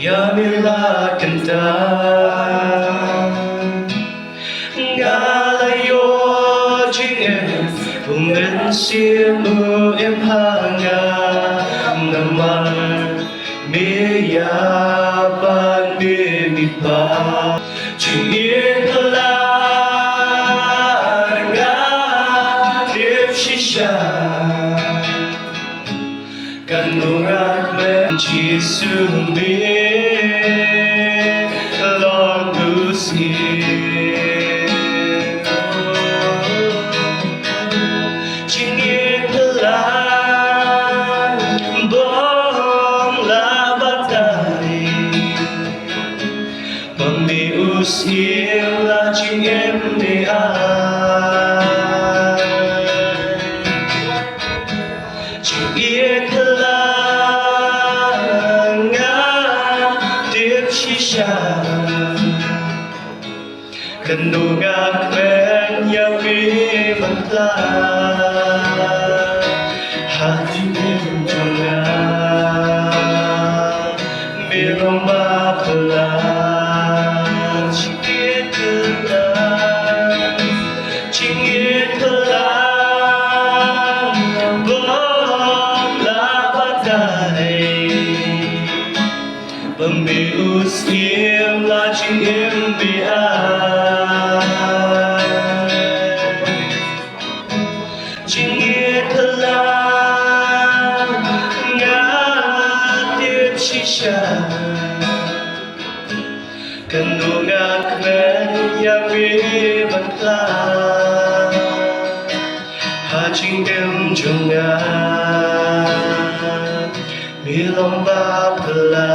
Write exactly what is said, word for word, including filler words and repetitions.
Ïa me la kynta nga la ïoh jingim, u Mynsiem u im ha nga. Namar me ïa ban me mi pa, jingïeit la nga tip shisha. Katno nga kmen Jisu me long u Syiem. Jingïeit la bym lah batai. Ba me u Syiem la jingim me ai. Jingïeit la nga tip shisha. Katno nga kmen ïa me ban kla ha jingim jong nga. Me long ba phylla, jingïeit la, jingïeit la bym lah batai. Ba me u Syiem la jingim me ai. Jingïeit la nga tip shisha. Katno nga kmen ïa me ban kla ha jingim jong nga. Me long ba phylla,